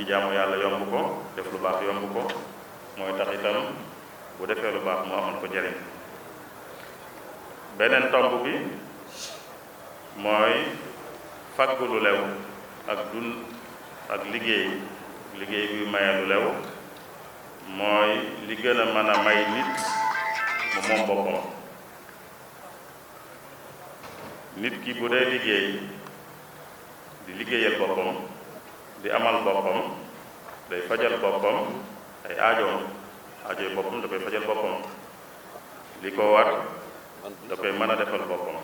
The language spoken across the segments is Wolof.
jaamu yàlla yomb ko def lu baax yomb ko mooy tax itam bu defee lu baax mu amal ko njëriñ. beneen tomb bi mooy faggu lu lew ak ak liggéey bi maye lu lew mooy li gën a mën a may nit mu moom boppam. nit ki bu dee liggéey di liggéeyal boppam di amal boppam day fajal boppam ay aajoy boppam da koy fajal boppam li ko war da koy mën a defal boppam.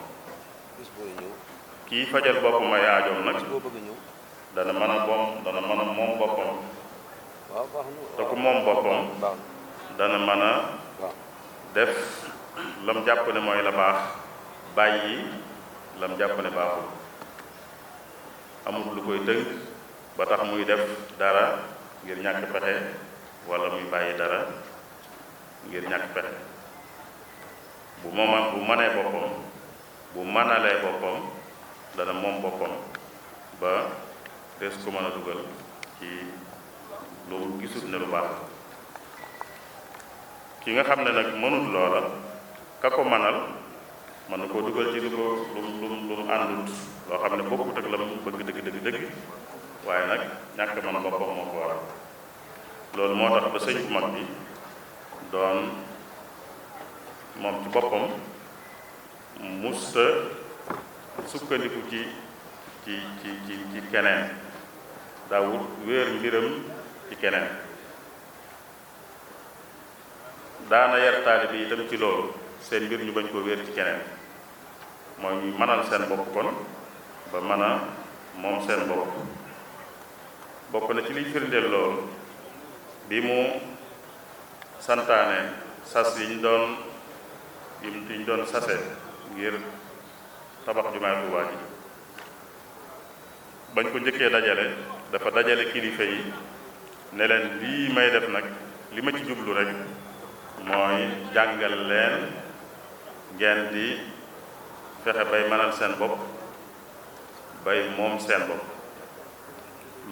kii fajal boppam ay aajoom nag dana mën a moom boppam te ku moom boppam dana mën a def lam jàpp ne mooy la baax bàyyi lam jàpp ne baaxul. amul lu koy tënk ba tax muy def dara ngir ñàkk pexe wala muy bàyyi dara ngir ñàkk pexe. bu mënee boppam bu mënalee boppam dana moom boppam ba des ko mën a dugal ci lu gisul ne lu baax. ki nga xam ne nag mënut loola ka ko mënal mën na koo dugal ci lu mu àndut loo xam ne bokkut ak la mu bëgg dëgg waaye nag ñàkk mën a boppam moo ko waral. loolu moo tax ba sëñ bu mag bi doon moom ci boppam musta sukkandiku ci keneen daawut wéer mbiram ci keneen. daana yar taalibe yi itam ci loolu seen mbir ñu bañ koo wéer ci keneen mooy ñu mënal seen bopp kon ba mën a moom seen bopp. bokk na ci liy firndeel loolu bi mu santaane sas yi ñu doon sase ngir tabax jumaay Tuubaa ji bañ ko njëkkee dajale dafa dajale kilifa yi ne leen lii may def nag li ma ci jublu rek mooy jàngal leen ngeen di fexe bay mënal seen bopp bay moom seen bopp.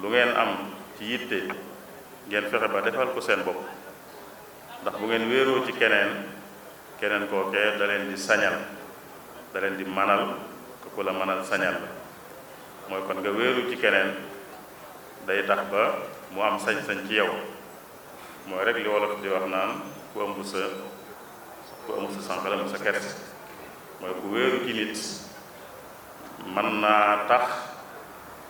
lu ngeen am ci yitte ngeen fexe ba defal ko seen bopp ndax bu ngeen wéeroo ci keneen kookee da leen di sañal da leen di manal ku la manal sañal la mooy kon nga wéeru ci keneen day tax ba mu am sañ-sañ ci yow. mooy rek li wolof di wax naan ku ëmb sa sànq la sa kers mooy ku wéeru ci nit mën naa tax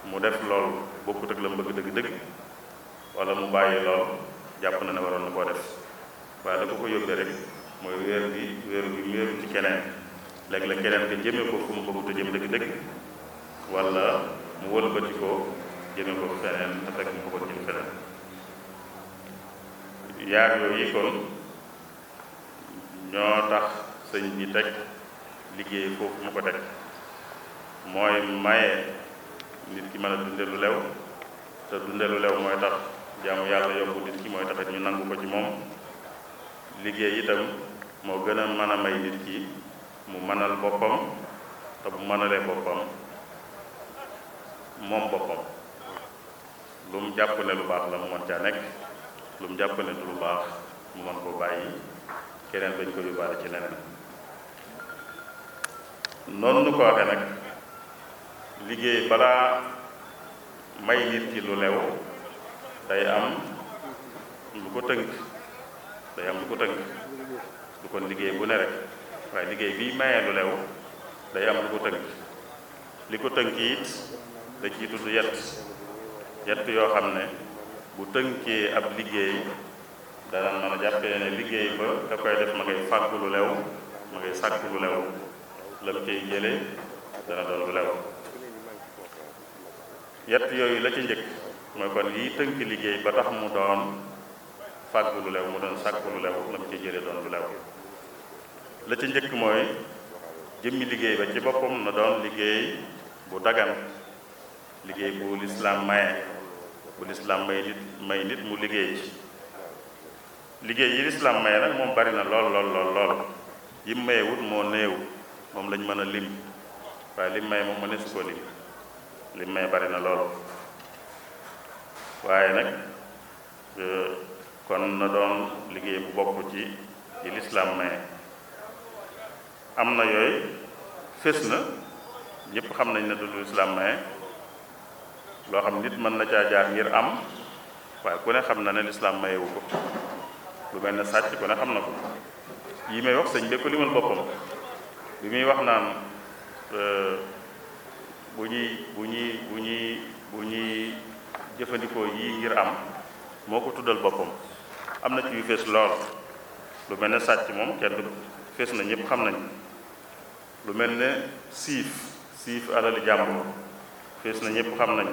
mu def loolu bokkut ak la mu bëgg dëgg-dëgg wala mu bàyyi lool jàpp na ne waroon na koo def waaye la ko yóbbee rek mooy wéeru ci keneen léegi la keneen nga jëme ko fu mu bëggut a jëm dëgg-dëgg wala mu wëlbati ko jëme ko feneen te fekk mu bëggoon jëm feneen. yaar yooyu kon ñoo tax sëñ bi teg liggéey foofu mu ko teg mooy maye nit ki mën a dunde lu lew te dunde lu lew mooy tax jaamu yàlla yomb nit ki mooy taxit ñu nangu ko ci moom. liggéey itam moo gën a mën a may nit ki mu mënal boppam te bu mënalee boppam moom boppam lu mu jàpp ne lu baax la mu mën caa nekk lu mu jàpp ne du lu baax mu mën koo bàyyi keneen bañ ko yóbbaale ci leneen. noonu nu ko waxee nag liggéey balaa may nit ki lu lew day am lu ko tënk du kon liggéey bu ne rek waaye liggéey bi mayee lu lew day am lu ko tënk. li ko tënk it da ciy tudd yett yoo xam ne bu tënkee ab liggéey dana mën a jàppee ne liggéey ba da koy def ma ngay fàggu lu lew ma ngay sàkku lu lew lam cay jële dana doon lu lew. yett yooyu la ci njëkk mooy kon lii tënk liggéey ba tax mu doon fàggu lu lew mu doon sàkku lu lew lam cay jële doon lu lew. la ci njëkk mooy jëmmi liggéey ba ci boppam na doon liggéey bu dagan liggéey bu lislaam maye bu lislaam may nit mu liggéey ci liggéey yi lislaam maye nag moom bari na lool yim mayewut moo néew moom lañ mën a lim waaye lim maye moom ma ne su ko lim maye bari na lool waaye nag kon na doon liggéey bu bokk ci yi lislaam maye am na yooyu fés na ñëpp xam nañ ne du lislaam maye loo xam nit mën na caa jaar ngir am waaye ku ne xam na ne lislaam mayewu ko lu mel ne sàcc ku ne xam na ko yi may wax sëñ bi ko limal boppam bi muy wax naan bu ñuy jëfandikoo yii ngir am moo ko tuddal boppam am na ci yu fees lool lu mel ne sàcc moom kenn du fees na ñëpp xam nañ lu mel ne siif alali jàmbur fees na ñëpp xam nañ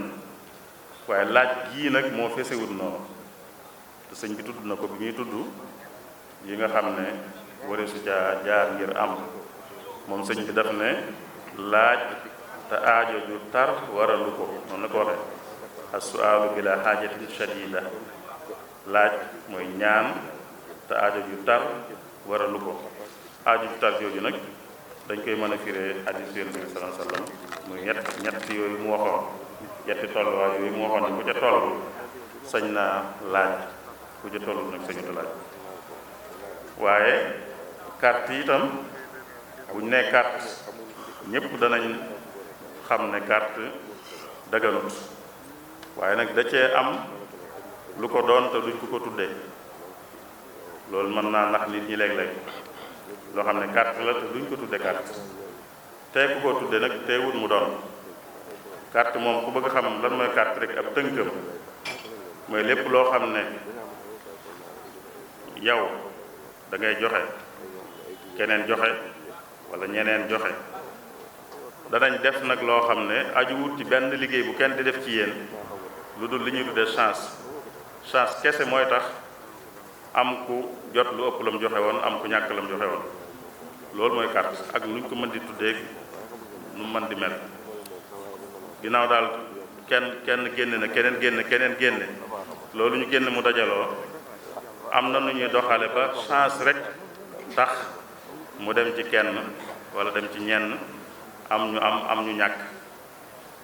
waaye laaj gii nag moo feesewut noonu te sëñ bi tudd na ko bi muy tudd yi nga xam ne ware su caa jaar ngir am moom sëñ bi daf ne laaj te aajo ju tar waralu ko noonu la ko waxee as-su'aalu bila xaajatin shadida laaj mooy ñaan te aajo ju tar waralu ko aajo ju tar jooju nag dañ koy mën a firee hadiis Yonent bi sallallahu alayhi wa sallam muy ñett yooyu mu waxoon ñetti tolluwaay yooyu mu waxoon ne ku ca toll sañ naa laaj ku ca toll nag sañuta laaj waaye carte yi itam buñ nee carte ñëpp danañ xam ne carte daganut waaye nag da cee am lu ko doon te duñ ko tuddee loolu mën naa nax nit ñi léeg-léeg loo xam ne carte la te duñ ko tudde carte tey ku ko tudde nag teewut mu doon carte moom ku bëgg xam lan mooy carte rek ab tënkam mooy lépp loo xam ne yow da ngay joxe keneen joxe wala ñeneen joxe danañ def nag loo xam ne ajuwut ci benn liggéey bu kenn di def ci yéen lu dul li ñuy tuddee chance kese mooy tax am ku jot lu ëpp lam joxe woon am ku ñàkk lam joxe woon loolu mooy carte ak nuñ ko mën di tuddee nu mën di mel ginnaaw daal kenn génne na keneen génne loolu ñu génn mu dajaloo am na nu ñuy doxale ba chance rek tax mu dem ci kenn wala dem ci ñenn am ñu ñàkk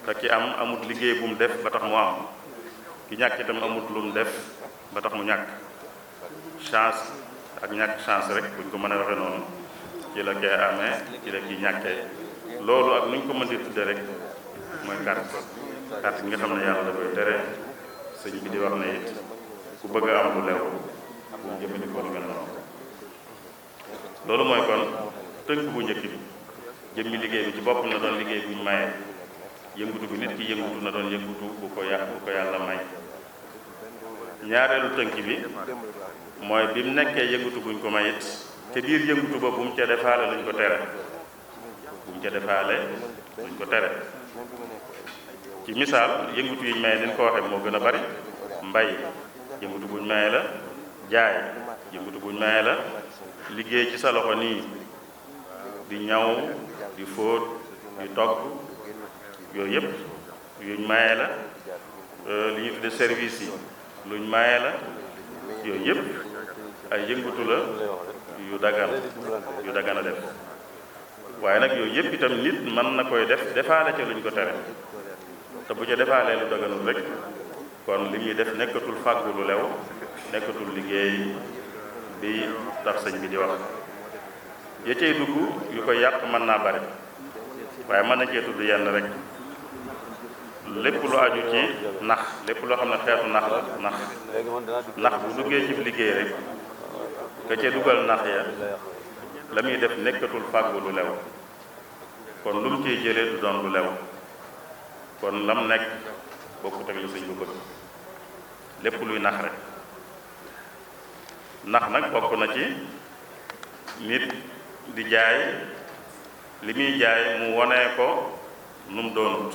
te ki amut liggéey bu mu def ba tax mu am ki ñàkk itam amut lu mu def ba tax mu ñàkk chance ak ñàkk chance rek buñ ko mën a waxee noonu ci la kee amee ci la kii ñàkkee loolu ak nuñ ko mën di tudde rek mooy carte gi nga xam ne yàlla da koy tere sëñ bi di wax ne it ku bëgg a am lu lew bu mu jëfandikoo lu mel noonu loolu mooy kon tënk bu njëkk bi jëmmi liggéey bi ci boppam na doon liggéey buñ maye yëngutu bi nit ki yëngutu na doon yëngutu bu ko yàlla may ñaareelu tënk bi mooy bi mu nekkee yëngutu buñ ko may it te biir yëngutu ba bu mu ca defaale luñ ko tere ci misaal yëngutu yiñ maye niñ ko waxee moo gën a bari mbay yëngutu buñ maye la jaay yëngutu buñ maye la liggéey ci sa loxo nii di ñaw di fóot di togg yooyu yëpp yuñ maye la li ñu tudde service yi luñ maye la yooyu yëpp ay yëngutu la yu dagan a def waaye nag yooyu yëpp itam nit mën na koy defaale ca luñ ko tere te bu ca defaalee lu daganul rek kon li muy def nekkatul fàggu lu lew nekkatul liggéey bi tax sëñ bi di wax ya cay dugg yu koy yàq mën naa bari waaye mën na cee tudd yenn rek lépp lu aju ci nax lépp loo xam ne xeetu nax la nax bu duggee ci liggéey rek ka ca dugal nax ya la muy def nekkatul fàggu lu lew kon lu mu ciy jëlee du doon lu lew kon lam nekk bokkut ak li sëñ bu bëgg lépp luy nax rek nax nag bokk na ci nit di jaay li muy jaay mu wonee ko nu mu doonut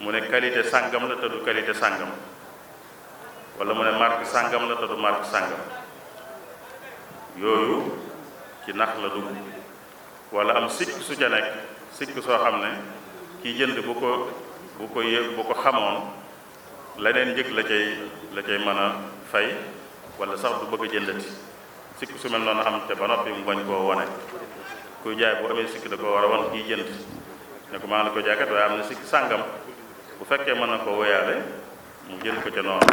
mu ne qualité sàngam la te du qualité sàngam wala mu ne marque sàngam la te du marque sàngam yooyu ci nax la dugg wala am sikk su ca nekk sikk soo xam ne kiy jënd bu ko bu ko xamoon leneen njëg la cay mën a fay wala sax du bëgg a jëndati sikk su mel noonu am te ba noppi mu bañ koo wane. kuy jaay bu amee sikk da ko war a wan kiy jënd ne ko maa ngi la ko jaaykat waaye am na sikk sàngam, bu fekkee mën na ko woyaale mu jënd ko ca noonu.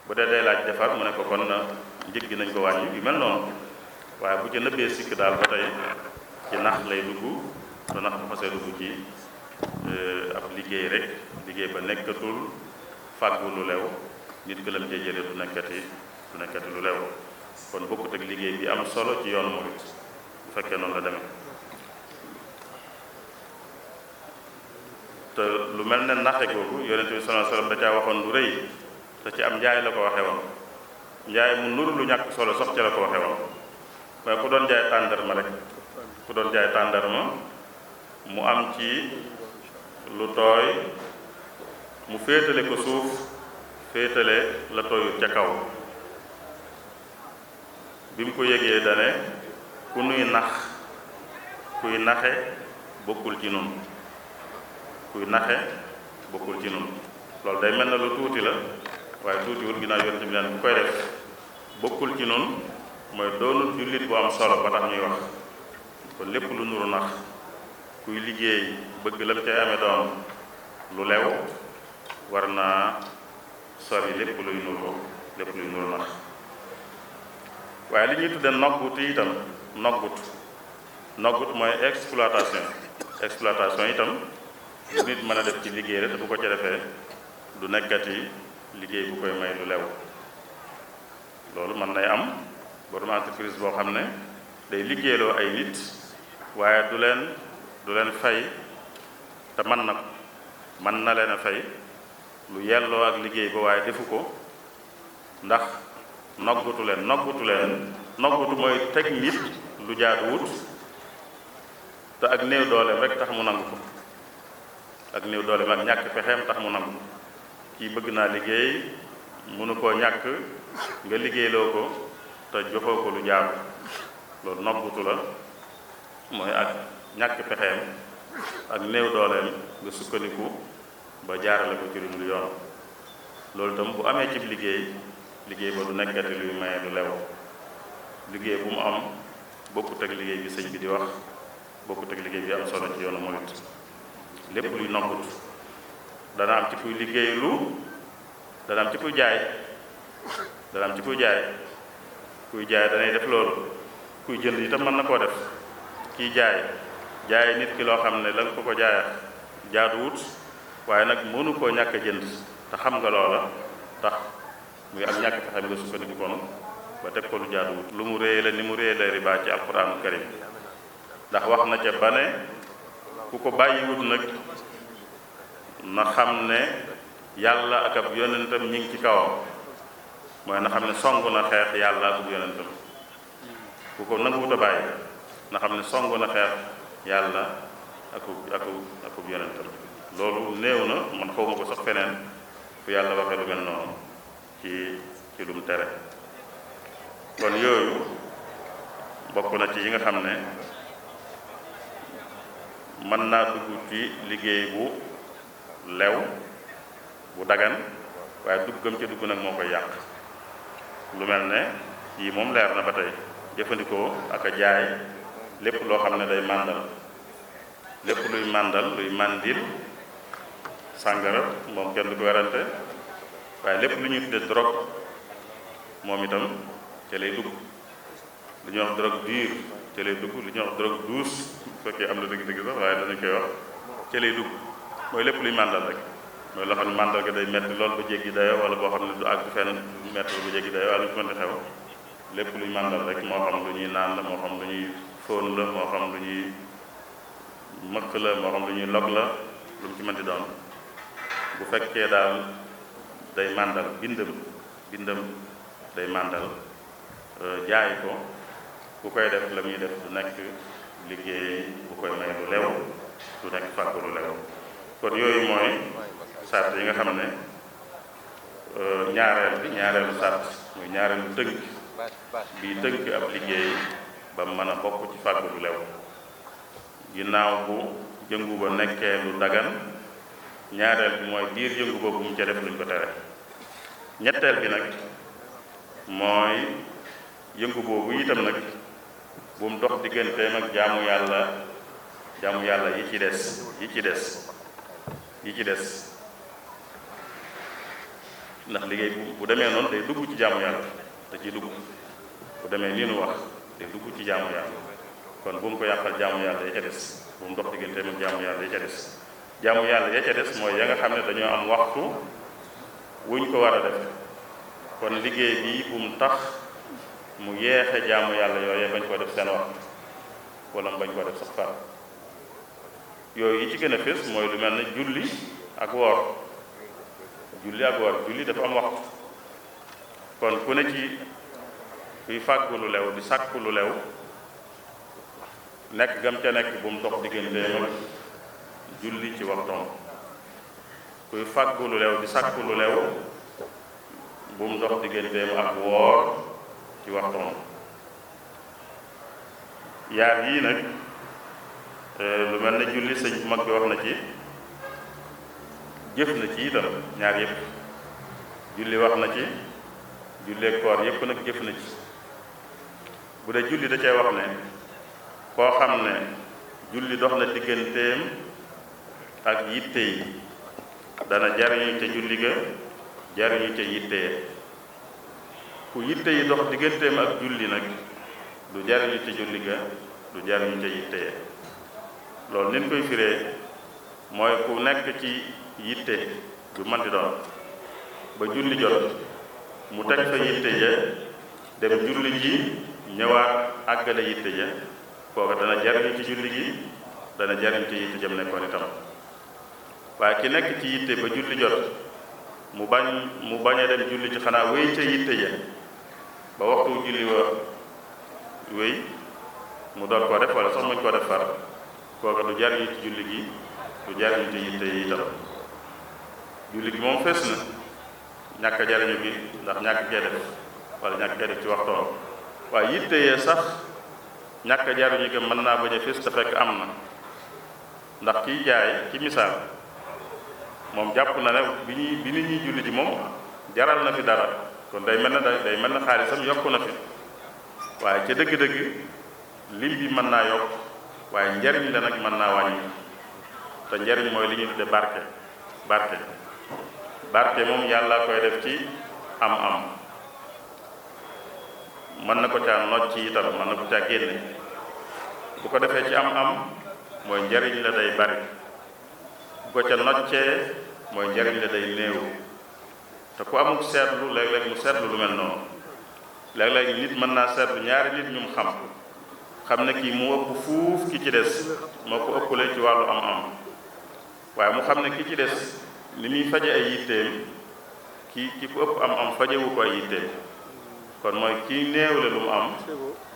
bu dee day laaj defar mu ne ko kon na njëg gi nañ ko wàññi yu mel noonu. waaye bu ca nëbbee sikk daal ba tey ci nax lay dugg te nax bu xasee dugg ci ab liggéey rek liggéey ba nekkatul fàggu lu lew, nit ki lam cee jëlee du nekkati lu lew. kon bokkut ak liggéey bi am solo ci yoonu murit bu fekkee noonu la demee. te lu mel ne naxe googu yonent bi sallallahu alayhi wasallam da caa waxoon lu rëy te ci am njaay la ko waxee woon. njaay mu nuru lu ñàkk solo sax ca la ko waxee woon. waaye ku doon jaay tàndarma rek ku doon jaay tàndarma mu am ci lu tooy mu féetale ko suuf féetale la tooyut ca kaw. bi mu ko yégee dane ku nuy nax kuy naxe bokkul ci nun kuy naxe bokkul ci nun. loolu day mel na lu tuuti la waaye tuutiwul ginnaaw yonent bi neen ku koy def bokkul ci nun mooy doonul jullit bu am solo ba tax ñuy wax. kon lépp lu nuru nax kuy liggéey bëgg lam cay amee doon lu lew war naa sori lépp luy nuru nax. waaye li ñuy tudde noggut itam noggut mooy exploitation itam lu nit mën a def ci liggéey rek te bu ko ca defee du nekkati liggéey bu koy may lu lew. loolu mën nay am borom entreprise boo xam ne day liggéeyloo ay nit waaye du leen fay te mën na leen a fay lu yelloo ak liggéey ba waaye defu ko ndax noggutu mooy teg nit lu jaaduwut te ak néew dooleem rek tax mu nangu ko. ak néew dooleem ak ñàkk pexeem tax mu nangu kii bëgg naa liggéey mënu koo ñàkk nga liggéeyloo ko te joxoo ko lu jaadu. loolu noggutu la mooy ak ñàkk pexeem ak néew dooleem nga sukkandiku ba jaarale ko ci lu yoon. loolu itam bu amee cib liggéey ba du nekkati luy maye lu lew. liggéey bu mu am bokkut ak liggéey bi sëñ bi di wax bokkut ak liggéey bi am solo ci yoonu murit. lépp luy noggut dana am ci kuy liggéeylu dana am ci kuy jaay kuy jaay danay def loolu. kuy jënd itam mën na koo def. kiy jaay nit ki loo xam ne la nga ko jaaya jaaduwut waaye nag mënu koo ñàkk a jënd te xam nga loola tax muy ak ñàkk pexe nga sukkandiku kon ba teg ko lu jaaduwut. lu mu réy la ni mu réy la riba ci alquraanul karim ndax wax na ca ba ne ku ko bàyyiwut nag na xam ne yàlla ak ab yonentam ñi ngi ci kawam. mooy na xam ne song na xeex yàlla ak yonentam. ku ko nanguwut a bàyyi na xam ne song na xeex yàlla ak yonentam. loolu néew na man xawma ko sax feneen fu yàlla waxee lu mel noonu ci lu mu tere. kon yooyu bokk na ci yi nga xam ne mën naa dugg ci liggéey bu lew bu dagan waaye duggam ci dugg nag moo koy yàq. lu mel ne yii moom leer na ba tey jëfandikoo ak a jaay lépp loo xam ne day màndal lépp luy màndal luy màndil sàngara moom kenn du ko werante waaye lépp lu ñuy tudde drogue moom itam ca lay dugg. lu ñuy wax drogue dure ca lay dugg lu ñuy wax drogue douce bu fekkee am na dëgg-dëgg sax waaye dañu koy wax ca lay dugg. mooy lépp luy màndal rek mooy loo xam ne màndal ga day metti lool ba jéggi dayo wala boo xam ne du àgg fenn metti ba jéggi dayo wala lu ci mën di xew. lépp luy màndal rek moo xam lu ñuy naan la moo xam lu ñuy fóon la moo xam lu ñuy mëkk la moo xam lu ñuy log la lu mu ci mën di doon bu fekkee daal day màndal bindam day màndal jaay ko ku koy def la muy def du nekk liggéey bu koy may lu lew du nekk fàggu lu lew. kon yooyu mooy sart yi nga xam ne ñaareelu sart muy ñaareelu tënk bi tënk ab liggéey ba mën a bokk ci fàggu lu lew. ginnaaw bu jëngu ba nekkee lu dagan ñaareel bi mooy diir yëngu boobu mu ca def luñ ko tere. ñetteel bi nag mooy yëngu boobu itam nag bu mu dox digganteem ak jaamu yàlla yi ci des ndax liggéey bu demee noonu day dugg ci jaamu yàlla da ciy dugg bu demee nii nu wax day dugg ci jaamu yàlla kon bu mu ko yàqal jaamu yàlla ya ca des bu mu dox digganteem ak jaamu yàlla ya ca des jaamu yàlla ya ca des mooy ya nga xam ne dañoo am waxtu wuñ ko war a def kon liggéey bi bu mu tax mu yeexe jaamu yàlla yooyee bañ koo def seen waxtu wala mu bañ koo def sax far yooyu yi ci gën a fés mooy lu mel ne julli ak woor julli dafa am waxtu kon ku ne ci kuy fàggu lu lew di sàkku lu lew nekk gam ca nekk bu mu dox digganteem ak julli ci waxtoom kuy fàggu lu lew di sàkku lu lew bu mu dox digganteem ak woor ci waxtoom yaar yii nag lu mel ne julli sëñ bu mag bi wax na ci jëf na ci itam ñaar yépp julli wax na ci julleek koor yépp nag jëf na ci bu dee julli da cee wax ne koo xam ne julli dox na digganteem ak yitte yi dana jariñu ca julli ga jariñu ca yitte ya ku yitte yi dox digganteem ak julli nag du jariñu ca julli ga du jariñu ca yitte ya loolu nin koy firee mooy ku nekk ci yitte du man di doon ba julli jot mu teg fa yitte ja dem julli ji ñëwaat àggale yitte ja kooka dana jariñu ci julli gi dana jariñ ci yitte jam nekkoon itam waaye ki nekk ci yitte ba julli jot mu bañ a dem julli ci xanaa wéy ca yitte ja ba waxtu julli wa wéy mu doon koo def wala sax muñ ko def far kooka du jariñu ci julli gi du jariñu ci yitte yi itam julli gi moom fees na ñàkk jariñu gi ndax ñàkk kee def wala ñàkk kee def ci waxtoom waaye yitte yee sax ñàkk jariñu gi mën naa bañ a fees te fekk am na ndax kiy jaay ci misaal moom jàpp na ne bi nit ñi julli ji moom jaral na fi dara kon day mel na xaalisam yokku na fi waaye ca dëgg-dëgg lim bi mën naa yokk waaye njariñ la nag mën naa wàññi te njariñ mooy li ñuy tudde barke moom yàlla koy def ci am mën na ko caa nocc ci itam mën na ko caa génne bu ko defee ci am mooy njariñ la day bari bu ko ca noccee mooy njariñ la day néew te ku amul seetlu léeg-léeg mu seetlu lu mel noonu léeg-léeg nit mën naa seetlu ñaari nit ñu xam ne kii mu ëpp fuuf ki ci des moo ko ëppale ci wàllu am waaye mu xam ne ki ci des ni muy faje ay yitteem ki ku ëpp am fajewu ko ay yitteem kon mooy kii néewle lu mu am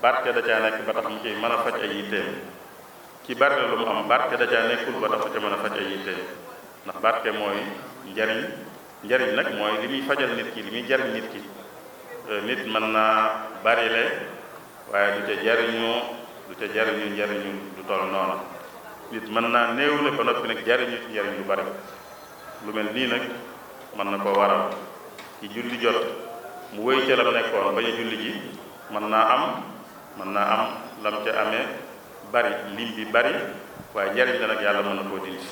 barke da caa nekk ba tax mu ci mën a faj ay yitteem ki bari la lu mu am barke da caa nekkul ba tax mu ci mën a faj ay yitteem ndax barke mooy njariñ nag mooy li muy fajal nit ki li muy jariñ nit ki nit mën naa barile waaye du ca jariñu njariñu du toll noonu nit mën naa néewle ba noppi nag jariñu ci njariñ lu bari lu mel nii nag mën na koo waral ci julli jot mu wéy ca lam nekkoon bañ a julli ji mën naa am lam ca amee bari lim bi bari waaye njariñ la nag yàlla mën na koo dindi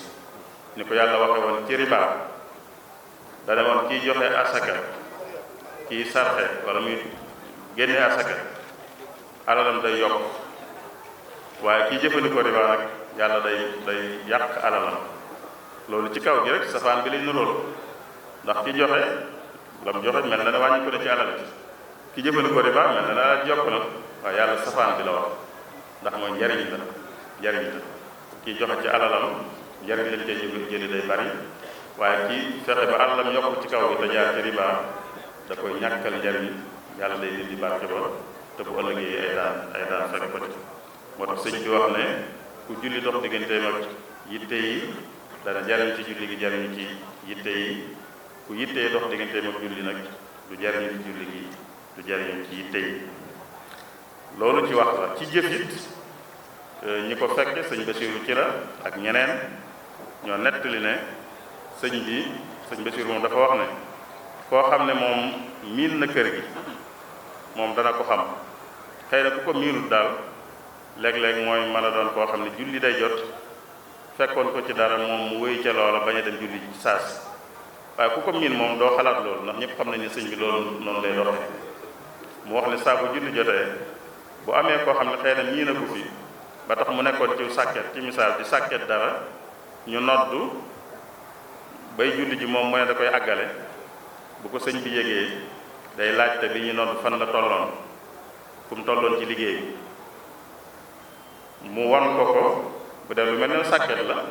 ni ko yàlla waxe woon ci riba dane woon kii joxe asaka kii sarxe wala muy génne asaka alalam day yokk waaye kii jëfandikoo riba nag yàlla day yàq alalam loolu ci kaw gi rek safaan bi lañ nuróol ndax ki joxe lam joxe mel na ne wàññi ko ne ci alal ki jëfandikoo riba mel na ne alal yokk na waaye yàlla safaan bi la wax ndax mooy njariñ la kii joxe ci alalam njariñ lañ cay jëli day bari waaye kii fexe ba alalam yokk ci kaw gi te jaar ci riba da koy ñàkkal njariñ yàlla day dindi barke ba te bu ëllëgee ay daan fekk ko ci moo tax sëñ bi wax ne ku julli dox digganteem ak yitte yi dana jariñ ci julli gi jariñu ci yitte yi ku yitte yi dox digganteem ak julli nag du jariñu ci julli gi du jariñu ci yitte yi loolu ci wax la ci jëfit ñi ko fekke sëñ Basiiru ci la ak ñeneen ñoo nettali ne sëñ Basiir moom dafa wax ne koo xam ne moom miin na kër gi moom dana ko xam. xëy na ku ko miinut daal léeg-léeg mooy mën a doon koo xam ne julli day jot fekkoon ko ci dara moom mu wéy ca loola bañ a dem julli ci saas waaye ku ko miin moom doo xalaat loolu ndax ñëpp xam nañ ne sëñ bi loolu noonu lay doxe mu wax ne saa bu julli jotee bu amee koo xam ne xëy na miina ko fi ba tax mu nekkoon ci sàkket ci misaal di sàkket dara ñu noddu bay julli ji moom mu ne da koy àggale bu ko sëñ bi yégee day laajte bi ñu nodd fan la tolloon fu mu tolloon ci liggéey bi mu wan ko bu dee lu mel ne sàkket la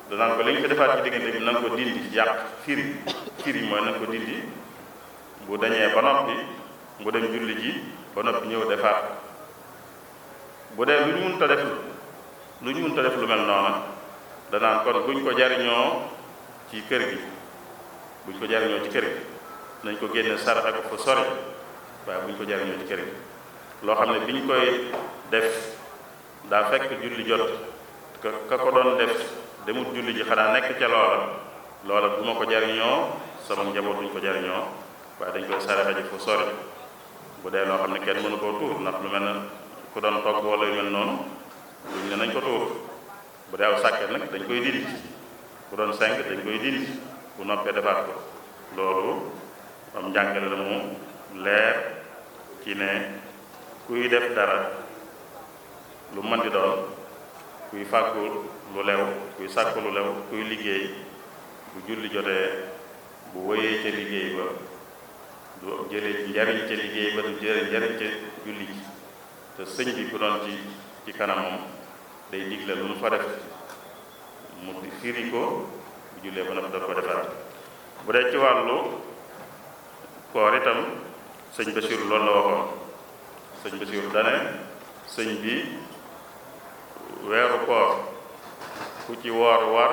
danaan ko li nga ko defaat ci diggante bi na nga ko dindi yàq firi mooy na nga ko dindi bu dañee ba noppi mu dem julli ji ba noppi ñëw defaat bu dee lu ñu mënta def lu mel noona danaan kon buñ ko jariñoo ci kër gi nañ ko génne saraxe ko fu sori waaye buñ ko jariñoo ci kër gi loo xam ne bi ñu koy def daa fekk julli jot ka ko doon def demut julli ji xanaa nekk ca loola du ma ko jariñoo sama njaboot duñ ko jariñoo waaye dañ koy saraxe ji fu sori bu dee loo xam ne kenn mënu koo tuur ndax lu mel ne ku doon togg wala yu mel noonu luñ ne nañ ko tuur bu dee aw sàkket nag dañ koy dindi bu doon 5 dañ koy dindi bu noppee defaat ko loolu am njàngale la mu leer ci ne kuy def dara lu mën di doon kuy fàggu lu lew kuy sàkku lu lew kuy liggéey bu julli jotee bu wéyee ca liggéey ba du jëlee njariñ ca liggéey ba du jëlee njariñ ca julli ji te sëñ bi ku doon ci kanamam day digle lu mu fa def mu firi ko bu jullee ba noppi daf ko defaat bu dee ci wàllu koor itam sëñ Basiiru loolu la waxoon sëñ Basiiru dane sëñ bi weeru koor ku ci woor war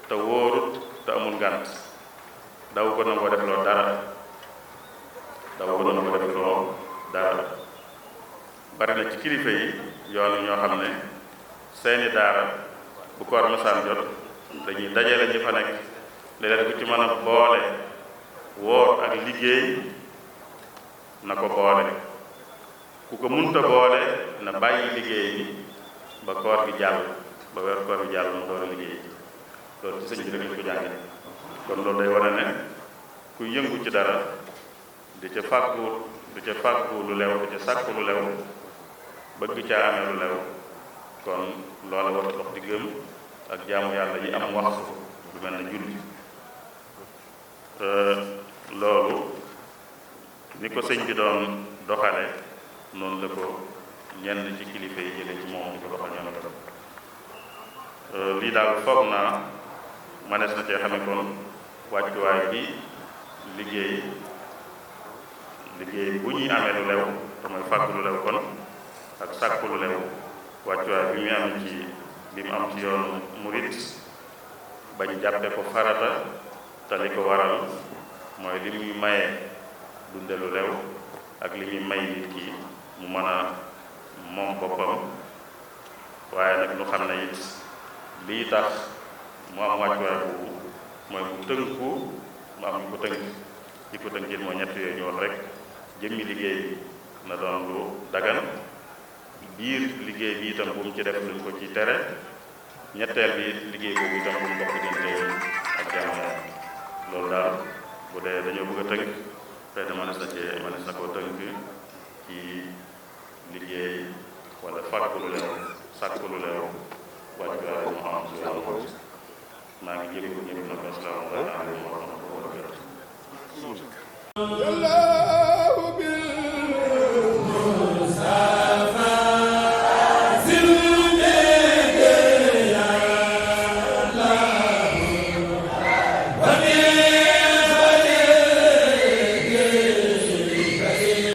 te wóorut te amul ngànt daw ko nangoo def loo dara bari na ci kilifa yi yoon ñoo xam ne seeni daara bu koor masaan jot dañuy dajale ñi fa nekk léeg-léeg ku ci mën a boole woor ak liggéey na ko boole ku ko munta boole na bàyyi liggéey bi ba koor gi jàll ba weer koor bi jàll mu door a liggéey loolu ci sëñ bi rek ñu ko jànge kon loolu day wane ne ku yëngu ci dara di ca fàggu lu lew di ca sàkku lu lew bëgg caa amee lu lew kon loola war a dox di gëm ak jaamu yàlla yi am waxtu lu mel ne julli loolu ni ko sëñ bi doon doxale noonu la ko ñenn ci kilifa yi jële ci moom di ko doxal ñoom itam lii daal foog naa manees na cee xame kon wàccuwaay bi liggéey bu ñuy amee lu lew te mooy fàgg lu lew kon ak sàkku lu lew wàccuwaay bi muy am bi mu am ci yoonu murit bañ jàppe ko farata te li ko waral mooy li muy maye dunde lu lew ak li muy may nit ki mu mën a moom boppam waaye nag ñu xam ne it lii tax mu am wàccuwaay boobu mooy mu tënku mu am ñu ko tënk ci ko tënkit mooy ñett yooyu ñu wax rek jëmmi liggéey bi na doon lu dagan biir liggéey bi itam bu mu ci def luñ ko ci tere ñetteel bi liggéey boobu itam bu mu dox diggante ak jaamu loolu daal bu dee dañoo bëgg a tënk xëy na mënees na koo tënk ci liggéey wala fàggu lu lew sàkku lu lew wàccuwaay mu am ci yoon maa ngi jégalu ñëpp nag asalaamaaleykum wa rahmatulah wa barakatuh